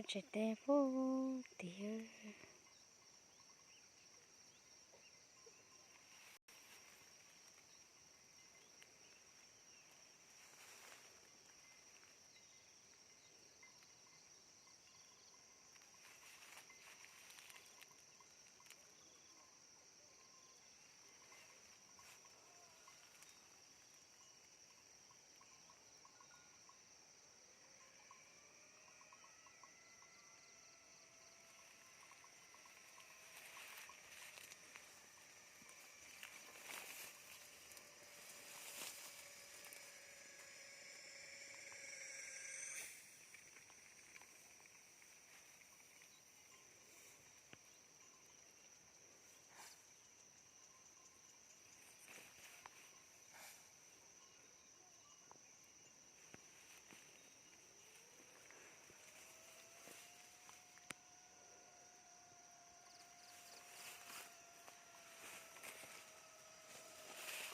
Tsev teb puag tid.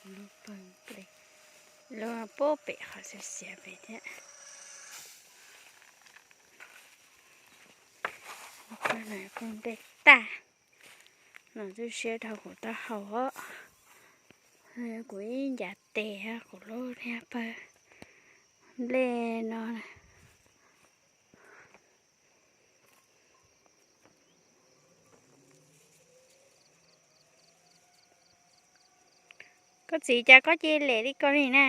Kuv lub pawg nplej, lub puag pem qhov xiav xiav pem thiab. Pawg nplej tag, no tu siab dhau kuv taub hau os. Kuv ib ncav tes kuv lub niag pawg nplej no. Koj txiv, cas koj cia li lem li ko li na?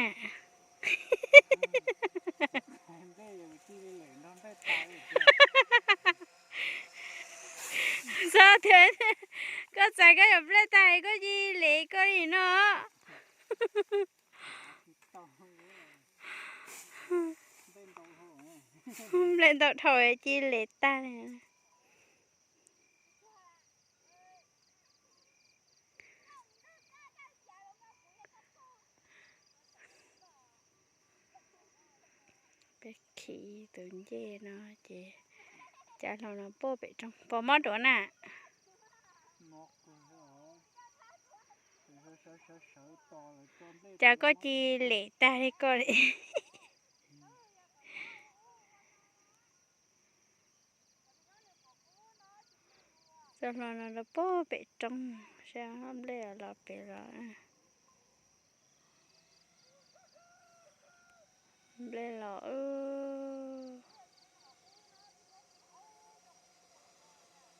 Xav tias koj txais koj cov nplej tag koj cia li lem ko li no. Nplej ntau dhau cia li lem tag li. Peb khi tus ncej no ces cov hlau no puag pem roob puas mob duav na. Cas koj cia li lem tag li koj li. Cov hlau no los puag pem roob, saib nplej los pem los. Nplej los,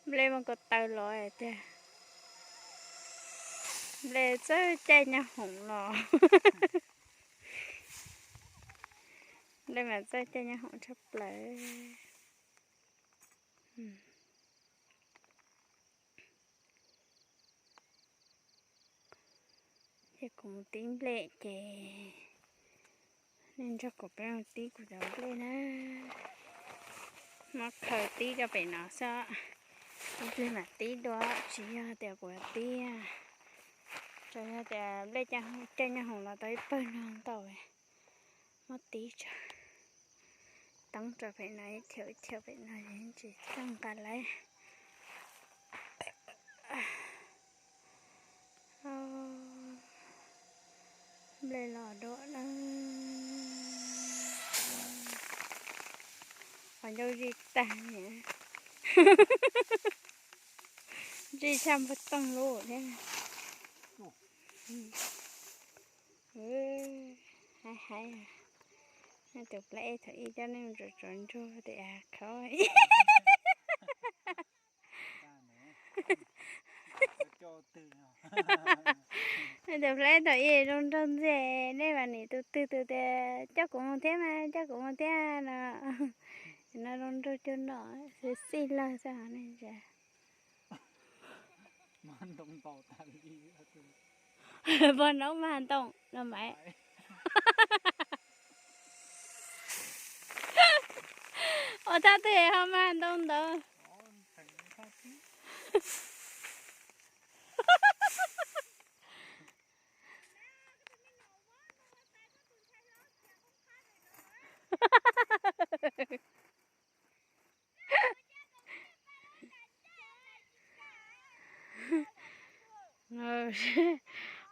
nplej muaj ko taw los tiag. Nplej txawj caij nyob hoom los. Nplej mas txawj caij nyob hoom tshaj plaws. Ces kuv mus tib nplej ces nej nrog kuv peb mus tib kuv cov nplej na. Muab khaws tib rau pem no xwb, ib pliag mam tib dua, tsis yog tias kuv tib. Tsuas yog tias nplej caij nyob hoom los tau ib pawg no ntau, muab tib tso. Toob rau pem no ib thiaum ib thiaum pem no tsis txawj nqa lawm. Nplej los dua na. Qhov ncauj zij tag, zij tshaj npawg Tooj lub thiab. Haib haib, nej tus plab ej thaum ub coj nej mus tsuav tsuav ntsuag tias khov. Nej tus plab ej thaum ub zoo nraug ntxiag, nej mas nim tus twg tus tias coj kuv mus thiab mas coj kuv mus thiab no. No zoo nraug cuag no, xwb xij lawg xwb ne. Pog noob mas ntoo no mas. Ua thaj twg ho mas ntoo ntawd.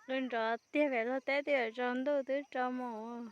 Lub nrov tiag pem luag teb twb yuav tsaus ntuj twb tsaus mus.